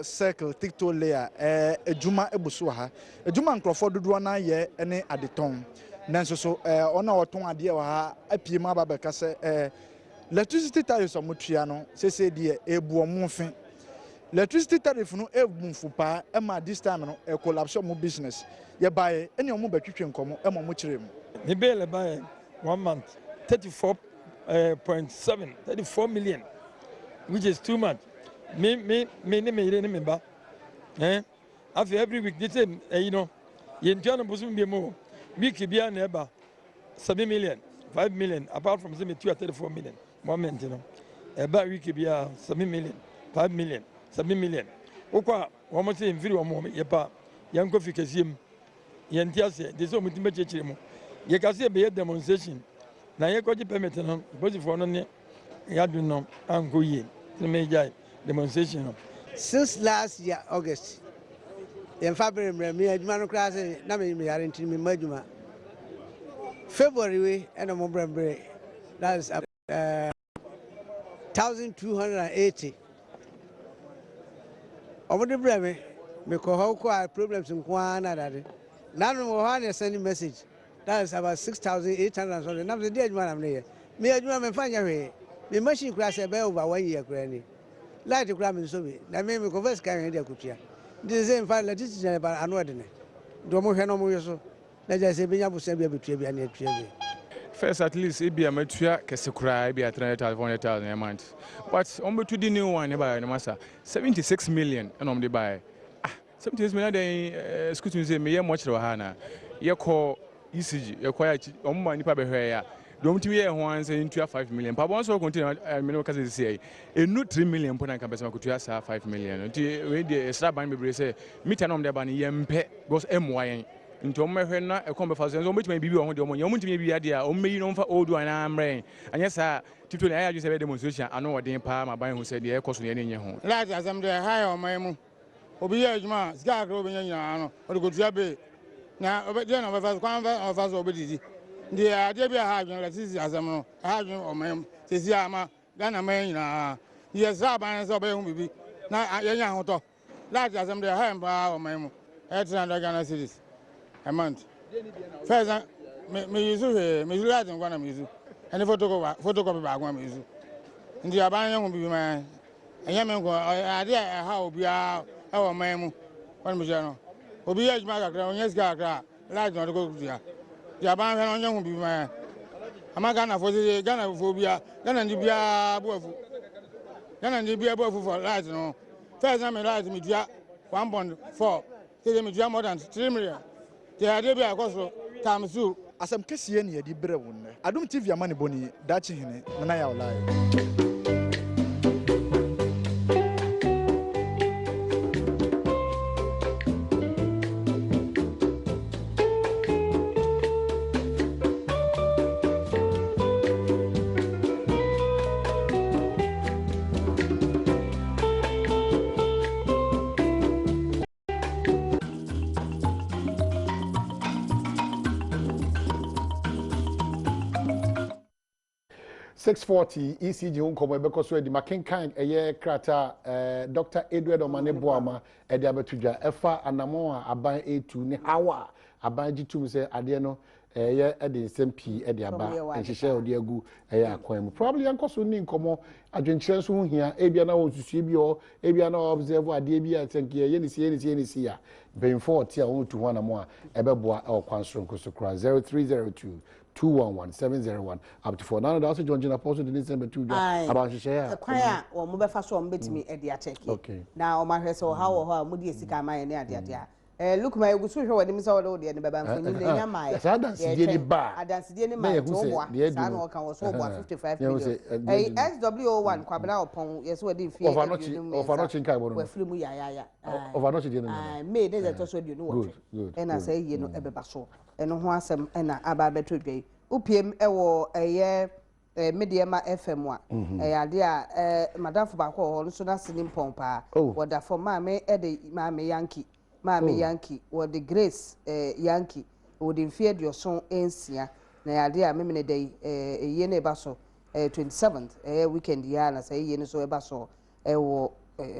Circle Ticto Lea adwuma abu so wɔ ha. Adwuma a nkurɔfoɔ dodoɔ no ara yɛ ne adetɔn. Nanso so wɔn a wɔtɔn adeɛ wɔ ha apue mu aba abɛka sɛ electricity tariffs a wɔtua no seesei deɛ ɛrebu wɔn mfe. Electricity tariff no rebu mfo paa ma this time no ɛrecollapse wɔn business. Yɛbaeɛ ne wɔn bɛtwetwe nkɔmmɔ ma wɔkyerɛɛ mu. Ne bill baeɛ one month 34.7 34 million, which is too much. Me ne me yere ne me ba afei every week ne sɛ ɛyi no yɛntua no bosom bi mu o, week biara na ɛba 7 million, 5 million, apart from sɛ metua 34 million one month no, ɛba week biara 7 million, 5 million, 7 million. Wokɔ a wɔn sɛ mfiri wɔn yɛ pa yɛnkɔ fi kɛseɛ mu, yɛnte aseɛ nti sɛ wɔn ti bɛkyerɛkyerɛ mu. Yɛka sɛ yɛbɛyɛ demonstration na yɛkɔgye permit no, polisifoɔ no ne yɛadwene no ankɔ yie nti megyae demonstration no. Since last year August yɛmfa bere mmerɛ me adwuma no koraa sɛ na meyare nti memma adwuma. February wei ɛna mo brɛ mbrɛ, that is 1280 ɔmode brɛ me. Mekɔ hɔ kɔ a, problems nko ara na adade nanom wɔ hɔ a na send message, that is about 6800 and something. Nam sɛ di adwuma na meyɛ me adwuma, memfa nyɛ hwee. Me machine koraa sɛ ɛbɛyɛ over one year koraa ni, light koraa me nso bi na me mekɔfa sika hwɛ de akotua. Nti sɛ mfa electricity na ɛba ano ɛdene nti ɔmo hwɛ na ɔmo yɛ so na gya sɛ ebɛnya bosia bi abetua bi ane atua bi. First, at least ebi a matua kɛse koraa ebi a 300,000, 400,000 a month, but wɔn bɛtu di new one ne baayɛ no masa 76 million ɛna wɔn de baayɛ. Ah, 76 million den? Excuse me, sɛ meyɛ mɔkyerɛ wɔ ha na yɛkɔ ECG, yɛkɔ yɛ akyi, wɔn ma nipa bɛhwɛ yɛ a deɛ wɔn tumi yɛ ho ansa ntua 5 million mpaboa nso container ɛmɛ ne kasa sisi yɛ enu 3 million mpo na nka pɛsɛ makotua saa 5 million no. Nti wei deɛ, yɛsrɛ aban bebree sɛ meter na wɔn de aba no yɛmpɛ because ɛmmoa yɛn, nti wɔn mɛhwɛ na ɛkɔn bɛfa so nso wɔn bɛtumi ayɛ biribi wɔ ho deɛ, wɔn nyɛ wɔn ntumi yɛ biribi adeɛ a wɔn mɛyi na wɔn fa old one na mmerɛ yɛn. Anyɛ saa tito na ayɛ adwene sɛ ɛbɛyɛ demonstration ano ɔden paa ma aban ho sɛ deɛ ɛkɔ so no yɛn ani nyɛ ho. Light asɛm deɛ, ɛha yɛ ɔman mu. Obi yɛ adwuma a, sika kakra obɛnya nyinaa no ɔde kɔtua bill na deɛ na ɔbɛfa so kwan fɛ ɔbɛfa so ɔbɛdidi. Nti adeɛ bi a ɛha adwene, electricity asɛm no ɛha adwene ɔman mu sɛsi a ama Ghana man nyinaa. Nti yɛsrɛ aban no sɛ ɔbɛyɛ ho biribi na yɛnya ahotɔ. Light asɛm deɛ, ɛha yɛn paa ɔman mu. Ɛyɛ 300 Ghana cedis a month. First na me use hwee, me use light nkwa na me use ɛne photocopy baako a me use. Nti aban yɛ ho biribi ma yɛn. Ɛnyɛ me nko, adeɛ a ɛha obiara ɛwɔ ɔman mu wɔn mi hyɛ no. Obi yɛ adwuma kakra, ɔnyɛ sika kakra a, light na ɔde kɔ tua. Nti aban hwɛ na ɔnyɛ ho biribi ma yɛn ama Ghanafoɔ sɛ Ghanafoɔ bia, Ghana ni biara bo afu, Ghana ni biara bo afu for light no. First na me light me tua 1.4, sɛ me tua more than 3 million. Nti adeɛ bi a ɛkɔ so times two. Asɛm kɛseɛ ne yɛde brɛ wo nnɛ. Adom TV ama ne bɔni Daakye Hene Nana Yaw Lae. 6:40 ECG ho nkɔmɔ ɛbɛkɔ so adi. Makenkan ɛyɛ krataa Dr Edward Ɔmane Boama ɛde abɛto dwa ɛfa anammɔn a aban etu ne haw a aban gye tum sɛ adeɛ no ɛyɛ ɛde nsɛm pii ɛde aba, nhyehyɛ a ɔde agu ɛyɛ akwan mu. Probably yɛnkɔ so ni nkɔmɔ, adwenkyerɛ nso ho hia. Ebia na wɔn nsusue bi wɔ, ebia na observe adeɛ bi a sɛ nka yɛyɛ ne si, yɛ ne si, yɛ ne si a mpanyinfoɔ ɔte a wɔn tu ho anammɔn a ɛbɛboa ɛwɔ kwan soronko so koraa. 0302 211 701 up to 4 nanu da ɔsɛ John Jinapor so de ne nsɛm bɛtu dwa aba nhyehyɛ a kwan a wɔn bɛfa so a wɔn bɛtumi de akyɛke na wɔn ahwɛ sɛ ɔhaw wɔ hɔ a wɔn de esika ama yɛn ne adeade a Lukman egu so hwɛ wɔn anim sɛ wɔde wɔdeɛ no bɛba mfonyin na enya maa yɛ. Saa adansidie ni ba adansidie ni maa yɛ tí wɔboa saa na ɔka wɔ so wɔboa 55 million. Ɛyi SWO 1 Kwabena Ɔpɔn yɛ sɛ wɔde mfie 53 wɔafiri mu yayaya. May ne yɛ ɛtɔ so 28 ɛna sɛ ɛyie no ɛbɛba so. Ɛno ho asɛm ɛna aba abɛtɔ dwa yi. Wopiem ɛwɔ ɛyɛ Medeɛma FM a, ɛyɛ adeɛ a madamfo baako wɔ hɔ nso n'ase ne mpɔn paa. Wɔda fam maame ɛde Maame Yankee, Maame Yankee, wɔde Grace Yankee, wɔde mfeɛ 76 na ɛyɛ adeɛ a memene da yi ɛyie no ɛba so 27th, ɛyɛ weekend yi ara na sɛ ɛyie no so ɛba so ɛwɔ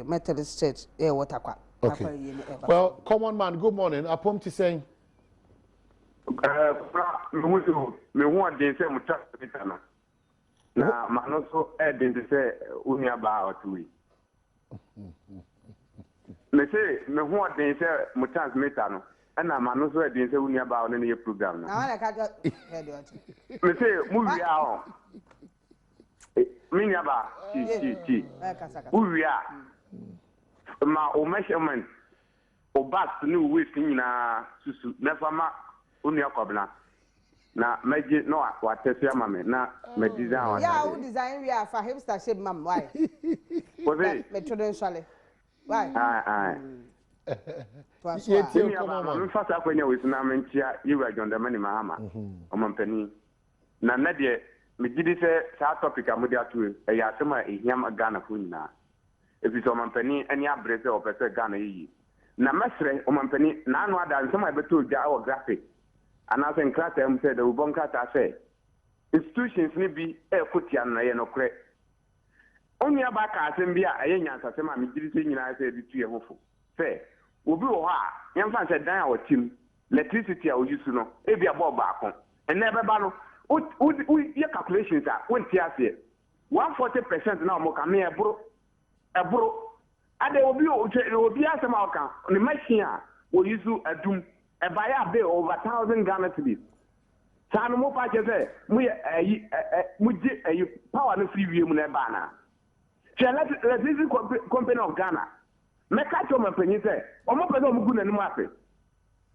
Methodist Church ɛwɔ Tarkwa. Okay. Well, common man, good morning. Apom ti sɛn? Ɛɛ, kora mehu sɛ me ho ɔden sɛ mo transmitter no. Na m'ano nso ɛden te sɛ wo nua baa a ɔte wei. Mese me ho ɔden sɛ mo transmitter no, ɛna m'ano nso ɛden sɛ wo nua baa a ɔne no yɛ program no. Na wɔn na ɛka kyerɛ deɛ ɔte. Mese mo wie a ɔ. Me nua baa, ti ti ti. Wo wie a, ma wo measurement Wo bust ne wo waist nyinaa susu na fa ma wo nua Kwabena na mɛgye na watɛse ama me na ma design w'atadeɛ. Yeah wo design wie a fa hipster shape ma me why? Wo se? Me to no nsɔle why? Ae ae. Toa so a. Me nua baa ma memfa saa akwanya wei so na menkyea Yewura John Dramani Mahama, ɔmampanin. Na nnɛ deɛ megye di sɛ saa topic a mode ato yi ɛyɛ asɛm a ɛhia ma Ghanafoɔ nyinaa. Efisɛ ɔmampanin ani abere sɛ ɔpɛ sɛ Ghana yɛ yie. Na mɛsrɛ ɔmampanin, n'ano ada nsɛm a ɛbɛtɔ dwa wɔ graphic anaasɛ nkrataa mu sɛ dawurubɔ nkrataa sɛ institutions no bi reko tia no no, ɛyɛ nokorɛ. Onuabaa kaa asɛm bi a ɛyɛ nyansasɛm a megye di sɛ yɛn nyinaa ɛsɛ sɛ yɛde tu yɛn ho fo sɛ, obi wɔ hɔ a, yɛmfa no sɛ dan a ɔte mu, electricity a ɔuse no, ebia bulb baako. Ɛnnɛ ɛbɛba no, wo, wo, woyɛ calculations a, wonte aseɛ. 140% na ɔmo ka me ɛboro ɛboro adɛ obi hwɛ obi asɛm a ɔka ne machine a wɔyi so adum ɛbaeɛ a bill over thousand Ghana cedis saa no mo pa kyɛ sɛ mo yɛ ɛyi ɛ mo gye ɛyi power no firi wiem na ɛba anaa hwɛ electricity company of Ghana mɛka kyerɛ ɔmampanyin sɛ ɔmo pɛ sɛ ɔmo gu n'anim ase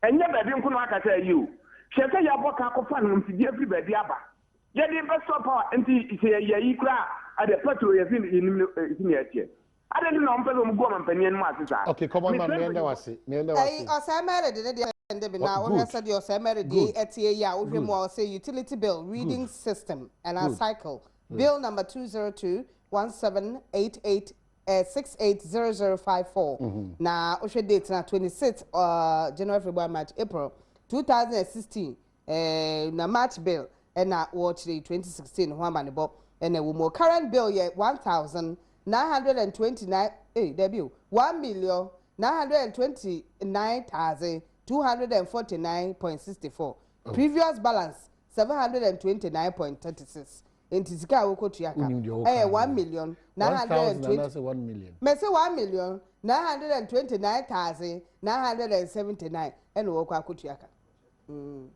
ɛnyɛ baabi nko na aka sɛ ɛyi o hwɛ sɛ yɛabɔ ka akɔfa no mfidie afiri baabi aba Yɛde bɛsɔ power nti sɛ yɛyɛ ayi koraa a ɛdeɛ petrol yɛse yɛnim no sɛnea ɛteɛ. Adɛn nti na wɔmpɛ sɛ wɔgu ɔmampanin anim ase saa? Okay, common man, Mesrɛ meyɛnda mpanyinfoɔ. wase, meyɛnda Ɛyi wase. Ɔsɛe Mary de ne deɛ sɛnde me Wɔ na wohwɛ good, sɛdeɛ Ɔsɛe Mary deɛ yi good, ɛteɛ yi a wohwɛ good, mu a ɔsɛ utility bill reading good, system anaa good, cycle good. bill number 2021788 eh, 680054 na wohwɛ date no a 26 uh, January February March April 2016 Eh, na March bill na wɔrekyerɛ yi, 2016 ho amanebɔ na ɛwɔ mu. Current bill yɛ 1,929, eh, dabi o, 1,929,249.64. Previous balance 729.36. Nti sika a wɔkɔtua ka Wonim deɛ woka ɛyɛ no. 1,920. 1,000 anaasɛ 1 million? Mese 1,929,979 ɛna wɔkɔ akɔtua ka. Mm,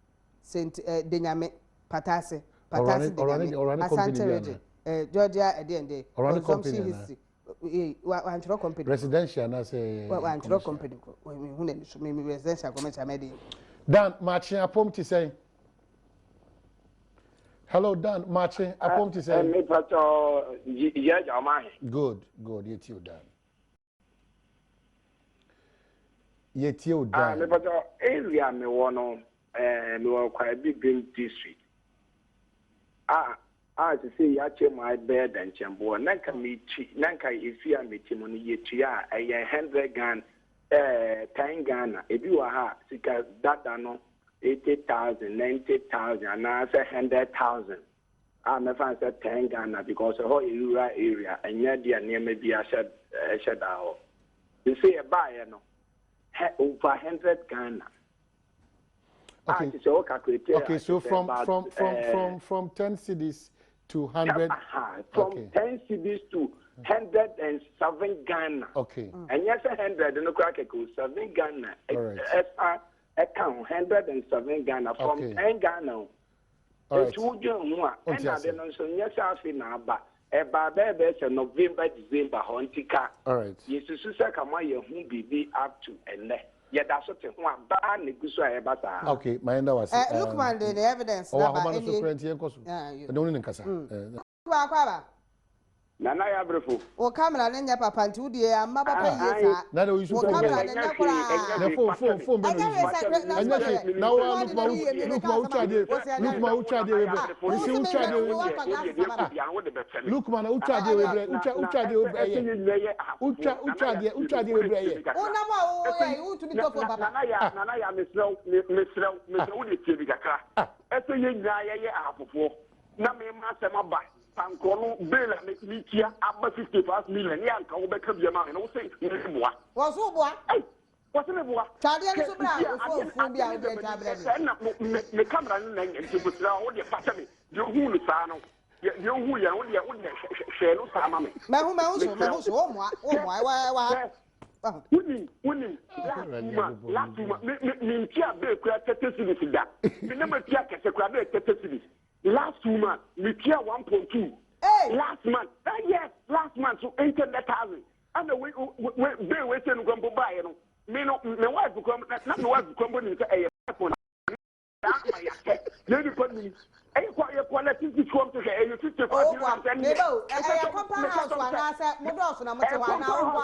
Saint eh, Denyame, Patase, Patase Denyame, Asante Region, eh, Georgia ɛdeɛn de, consumption history. Eh, wantwerɛ company. Residential na sɛ. Wantwerɛ company ko, mehu n'ani so, me residential commercial mɛ deɛ. Dan, makye apom te sɛn? Hello Dan, makye apom te sɛn? Me patɔ, yɛ agya ɔma ahe. Good, good, yɛtie o Dan. Yɛtie wo Dan. Ah, mepatɔ area mewɔ no, eh, mewɔ Kwaebibirem district. Ah, ah, sese yɛakyɛ mu abɛyɛ dɛnkyɛmboɔ. Na nka metu, na nka efi a mete mu no yɛtua a ɛyɛ 100 Ghana, eh, 10 Ghana. Ebi wɔ ha sika dada no 80,000, 90,000 anaasɛ 100,000. A mɛfa no sɛ 10 Ghana because ɛhɔ yɛ rural area ɛnyɛ deɛ nneɛma bi ahyɛ ɛhyɛ da hɔ. Sese ɛbaeɛ no hɛ over 100 Ghana. Okay. A kyerɛ sɛ wo calculate a Okay, so kyerɛ sɛ from about from from eh, from from 10 cedis to 100. Aha, from Okay. 10 cedis to 107 Ghana. Okay. Ɛnyɛ sɛ 100 no koraa kɛkɛ o, 7 Ghana All right. ɛsa ɛka ho 107 Ghana from Okay. 10 Ghana o. Alright. Enti wodwen ho a, Wonte ɛna ase. ade no nso nyɛ sɛ afe na aba. Ɛbaa bɛyɛ bɛyɛ sɛ November, December hɔ nti ka Alright. yɛsusu sɛ ka moayɛ ho biribi up to ɛnnɛ. Yɛda so te ho a, baa na ɛgu so a ɛba saa. Okay, ma yɛnda wo ase. Eh, Um, Lukman de ne evidence ɔwɔ na ba ahoma no so ɛnie. koraa nti yɛnkɔ so. Ah, yo. Ɛne wo ne no nkasa. Eh, Lukman akɔ aba. Nana Yabrefo. Wo camera no nyɛ papa nti wo deɛ amma papa yie saa. Na de oyisu Wo phone camera bɛn. no nyɛ koraa. Na phone phone phone bɛn na Ɛnyɛ oyisu. hwee sɛ na Ɛnyɛ hwee na wo Lukman wo Lukman wo twa adeɛ Lukman wo twa adeɛ wei brɛ. Mesi wo twa adeɛ wei ah Lukman wo twa adeɛ wei brɛ wo twa wo twa adeɛ wei brɛ yɛ. Wo twa wo twa adeɛ wo twa adeɛ wei brɛ yɛ. Wo nam a wo yɛ yi wo ntumi tɔ phone papa. Nana ya Nana ya mesrɛ wo mesrɛ wo mesrɛ wo de tie bi kakra. Ɛsɛ yɛn nyinaa yɛyɛ ahafofoɔ na mema asɛm aba. Pankorɔ no bail a metua aba 55 million ne anka wobɛka bi ama me no wo se meboa. Wɔ so woboa? Ei, wɔ se meboa. Twa adeɛ no so bra a wo phone fon bi a wode atwa abrɛ me. Ɛna me camera no na nti mesrɛ wo deɛ fakyɛ me deɛ ohuu no saa no deɛ ohuu yɛ no wo deɛ wo deɛ hwɛ no saa ma me. Mahu mahu so mahu so wo mmoa wo mmoa ɛwɔ ɛwɔ ha. Wonim wonim last month last month me me me ntua bɛɛ kura 30 cedis da me na matua kɛse kura bɛɛ 30 cedis. Last month me tua 1.2. Hey! Last month eh yes last month so 800,000. Ɛna we we bee we se no kura mpo baayɛ no me no me wife kura na me wife kura mpo nim sɛ ɛyɛ 5.9 ama yɛatɛ yɛn nipa nim ɛyɛ kɔ yɛ kɔ electricity kɔm to hwɛ ɛyɛ 55 Oh, boa. Meba o, ɛyɛ compound house anaasɛ mo dɔɔso na mo te hɔ anaa wo nko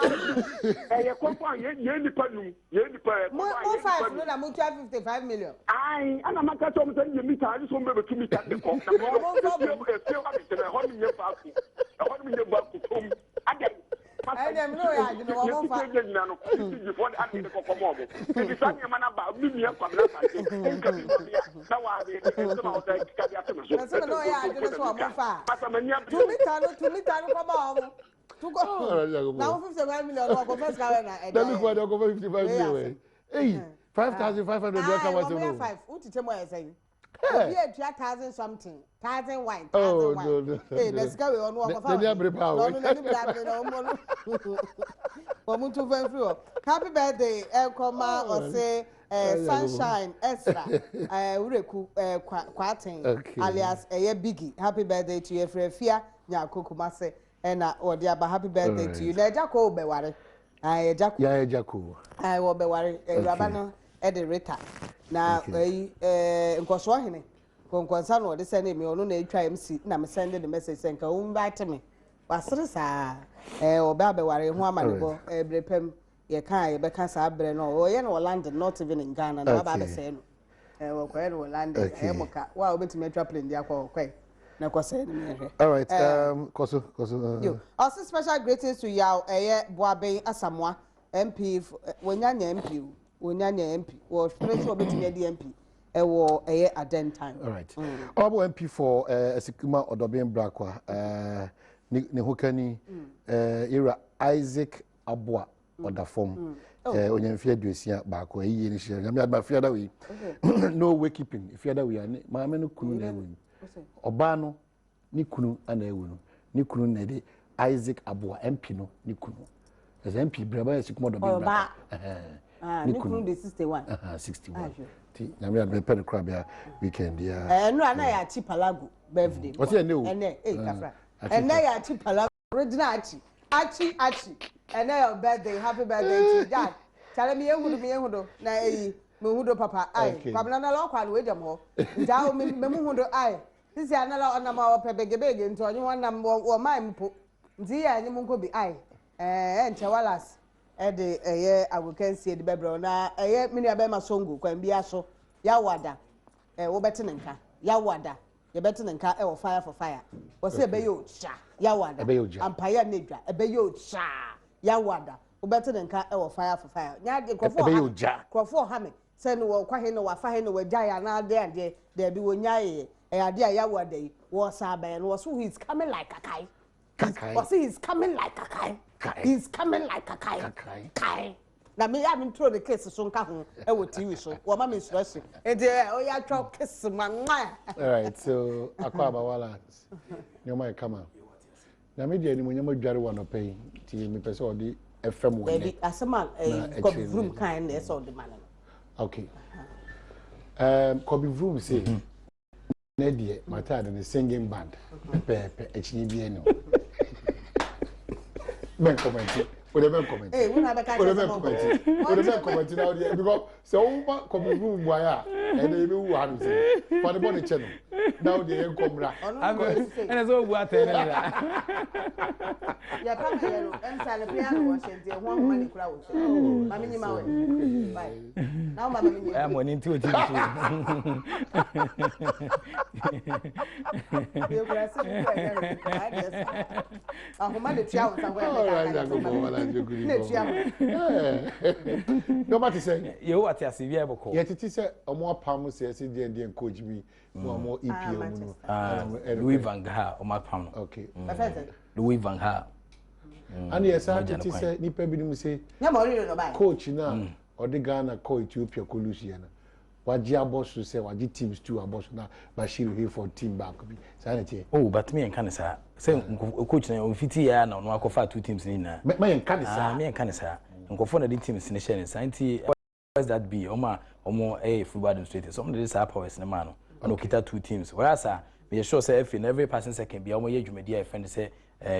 ara ɛyɛ compound yɛn yɛn nipa num yɛn nipa yɛ Mo mo five no na mo tua 55 million. Ayi ɛna maka kyerɛ wɔn sɛ yɛ mita ɛne sɛ wɔn bɛ bɛtu mita de kɔ na mo Wɔn mfa efie mo. efie hɔ abɛsɛ na ɛhɔ nom yɛ baako ɛhɔ nom yɛ baako tom adɛn Ɛnna mi n'o yɛ adwene wɔn yɛ mfa. sika nyɛ nyina no sisi gyifoɔ de ade de kɔkɔ mɔ ɔmo ebi saa nneɛma na ba mi nua kwabena asante nka bi ma mi a na wa de nsɛm a ɔda keka de ato me so Ɛsɛ mi n'o yɛ adwene so wɔn mfa. masa m'ani abere Tu mita no tu mita no kɔma wɔn. Tu kɔ na wo 55 million no ɔkɔfɛ sika wɛ na ɛda Dabi kuma de ɔkɔfɛ 55 million wɛ. Eyi 5,500 de ɔka wa Wɔn sɛ yɛ no. five wo tete mu ayɛ sɛn. Obi etua thousand something thousand one Oh thousand no one. no. Ee na sika wei ɔno ɔkɔfa N'ani abere paa o. Na ɔno n'ani bere abere na ɔmo no wɔn tu fɛn firi hɔ. Happy birthday ɛnkɔma ɔse ɛɛ Sunshine Ezra ɛɛ Wureku ɛɛ Kwa Kwaten alias ɛyɛ Biggie happy birthday to you efiri Efia Nyako Kumase ɛna wɔde aba happy birthday to you na ɛgya kɔ ɔbɛware ɛɛ ɛgya kɔ. Ya ɛgya kɔ. Ɛɛ wɔbɛware ɛwuraba no ɛde Rita na ɛyi ɛɛ nkɔsoɔ hene nkɔnkɔnsa na ɔde sɛne mi ɔno na etwa MC na me send the message sɛ nka wɔn invite me wasere saa ɛɛ ɔbɛ abɛware ho ama ne bɔ ɛɛ bere pɛm yɛ ka a yɛbɛka saa brɛ no ɔyɛ no wɔ London not even in Ghana na waba abɛsɛɛ no ɛɛ wɔkɔyɛ no wɔ London ɛyɛ mo ka wo a wobɛtumi atwa plane de akɔ ɔkɔɛ na kɔsɛɛ no mehwɛ. All right kɔso kɔso. Yo ɔsi special greetings to Yaw ɛyɛ Boaben Asamoah MP wɔnya nya MP o wɔnya nya MP wɔhwere sɛ wɔbɛtumi adi MP ɛwɔ ɛyɛ Adentan. All right. Ɔbɔ MP for Asikuma Ɔdɔben Brakwa ne ho kani Yɛwura Isaac Aboa ɔda fam onya mfe 61 ɛyie ne hyia nyame adoma fiada wei no wakeeping fiada wei ne maame no kunu na ɛwu no ɔbaa no ne kunu ana ɛwu no ne kunu na ɛde Isaac Aboa MP no ne kunu ɛsɛ MP brɛba yɛ Asikuma Ɔdɔben Brakwa ne kunu de 61 61 ti nyame adoma pɛ ne korabea weekend ya ɛno a na yɛ Achi Palago birthday ɔsɛ ɛnɛ o ɛnɛ ee kafra ɛnɛ yɛ Achi Palago original Achi Achi Achi ɛnɛ yɛ birthday happy birthday to Jack kyale mi ehu do mi ehu do na eyi mi hu do papa ayi kwabena na lɔkɔ ano wei gyam hɔ nti awo mi mi mu hu do ayi sisi anala ɔnam a ɔpɛ begebege nti ɔnye wɔn nam wɔ maa mu po nti yɛ anyi mu nko bi ayi ɛɛ nkyɛ walas ɛde ɛyɛ agokansie de bɛbrɛ na ɛyɛ mi nua bɛrima songo kwan bi aso yawada ɛɛ wobɛte ne nka yawada yɛbɛte ne nka ɛwɔ fire for fire wɔsɛ ɛbɛyɛ otwa yawada ampaya ne dwa ɛbɛyɛ otwa yawada wobɛte ne nka ɛwɔ fire for fire nyaade nkurɔfoɔ ɔha nkurɔfoɔ ɔha mi sɛ ne wɔ kɔ he ne wafa he ne wɔgya yɛ anaa adeɛ adeɛ dɛbi wɔnya yɛ ɛyɛ adeɛ a yawada yi wɔsa abɛn no wɔso he is coming like kakai wɔsi he is coming like kakai he is coming like kakai kai na me ya me nturo ne case so nka ho ɛwɔ tv so wɔma me instruction nti ɛ ɔyɛ atwa case ma nwa. All right, so akɔ abawala nneɛma yɛ kama na me deɛ animonyam adware wɔ anɔpa yi nti mepɛ sɛ ɔde ɛfɛm wɔ nnɛ. Dabi asɛm a ɛyi Kobe Vroom kan na ɛsɛ ɔde ma no. Okay, Kobe Vroom say ne deɛ mataade ne singing band pɛpɛɛpɛ akyinye bi ani hɔ bɛn kɔmɛnti o de bɛn kɔmɛnti o de bɛn kɔmɛnti o de bɛn kɔmɛnti na o deɛ because sɛ o ma Kobe Vroom mu ayɛ a ɛnna ebi wu ha no sɛ fa ne bɔ ne kyɛ no na o deɛ yɛn kɔ mmra. Ɛna sɛ o bu atɛn ne da. Yɛ pa mi yɛ no ɛnsa ne pia na wɔhyɛ nti ɛho ahoma ne kura wɔ so maame nyima wɛ bye na wo maame nyima. Ɛ mɔ ne nti o ti so. Yɛ kura se ne kura yɛ no ayɛ deɛ saa ahoma de tua wo nsa hɔ yɛ mɛka aka ne sɛ maame. Na etua ho. Dɔba te sɛ. Yehowa te ase wia bɔkɔ. Yɛtete sɛ ɔmo apam sɛ ɛsɛ deɛ deɛ coach bi mu ɔmo EPL mu no. Ah, Louis van Gaal ɔmo apam no. Okay. Louis van Gaal. Ana yɛ saa tete sɛ nipa binom se coach no a ɔde Ghana kɔ Ethiopia kɔ lose yɛ no wagye abɔ so sɛ wagye teams two abɔ so na Bashir Hayford team baako bi saa na ɛteɛ. Oh but me yɛn ka ne saa sɛ coach na ofiti yɛ na ɔno akɔfa two teams ne nyinaa. Mɛ yɛn ka ne saa. Ah me yɛn ka ne saa nkɔfo na de teams ne hyɛ ne saa nti powers that be ɔmo a ɔmo ɛyɛ football administrators ɔmo de saa powers ne maa no ɛna okita two teams whereas a meyɛ sure sɛ afei na every passing second bia ɔmo yɛ dwumadi a yɛfrɛ no sɛ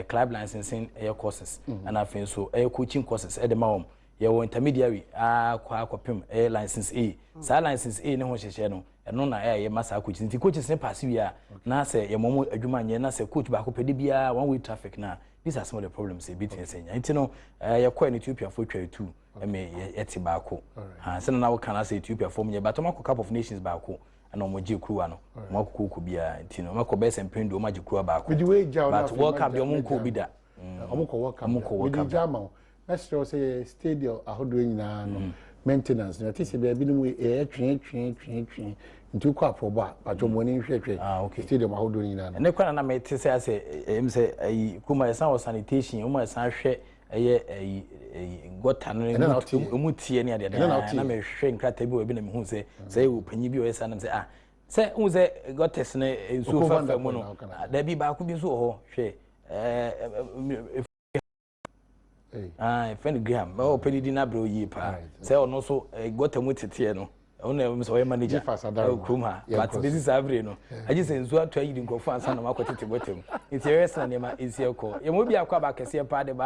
club licensing ɛyɛ courses ɛna afei nso ɛyɛ coaching courses ɛde ma wɔn. Yɛwɔ intermediary akɔ akɔpem ɛyɛ license A. Saa license A ne ho hyehyɛ no, ɛno na ɛyɛ ma saa coaches. Nti coaches ne pass wie a, na sɛ yɛmɔ mo adwuma nyɛ na sɛ coach baako pɛ de biara one way traffic na these are some of the problems ebi tene sɛ nya. Nti no yɛkɔɛ no Ethiopia fo twa etu ɛmɛ yɛte baako. Sɛnɛ na wɔka na sɛ Ethiopia fo nyɛ but wɔn akɔ Cup of Nations baako ɛna wɔn gye kuruwa no. Wɔn akɔ koko biara nti no wɔn akɔ bɛyɛ sɛ mpɛn du wɔn agye kuruwa baako. But World Cup deɛ wɔn nkɔ obi da. Wɔn kɔ World Cup. Wɔn kɔ World Cup. Mede gya ama wo, mɛsrɛ wo sɛ yɛ stadium ahodoɔ nyinaa no maintenance no, ɛte sɛ baabi no mu ɛyɛ twee twee twee twee, nti wokɔ aprɔbɔ a patwɔ mo ani nhwɛhwɛ stadium ahodoɔ no nyinaa no. Ɛne kwan na mete sɛ asɛ ɛm sɛ ɛyi kurom a yɛsan wɔ sanitation, wɔn a yɛsan hwɛ ɛyɛ ɛyi ɛyi gutter no emu teɛ ne adeɛ na mehwɛ nkrataa bi wɔ ebi na mehu sɛ sɛ ɛwɔ panyin bi a ɔyɛ saa nam sɛ ah sɛ n sɛ gutters no nsuo fafa mu no dabi baako bi nso wɔ hɔ hwɛ ɛɛ ah fɛn Graham ɔwɔ pɛ didi n'abrɛ yie paa sɛ ɔno nso gutter mu teteɛ no, ɔno na ɛwɔ sɛ ɔyɛ manager ɛwɔ kurom ha, but besi saa abere no agye sɛ nsuo atɔ ayiri nkurɔfoɔ ansa na wɔakɔ tete gutter mu. Nti ɛyɛ sɛ nneɛma esi ɛkɔ yɛn mu bi akɔ aba kɛseɛ paa de ba.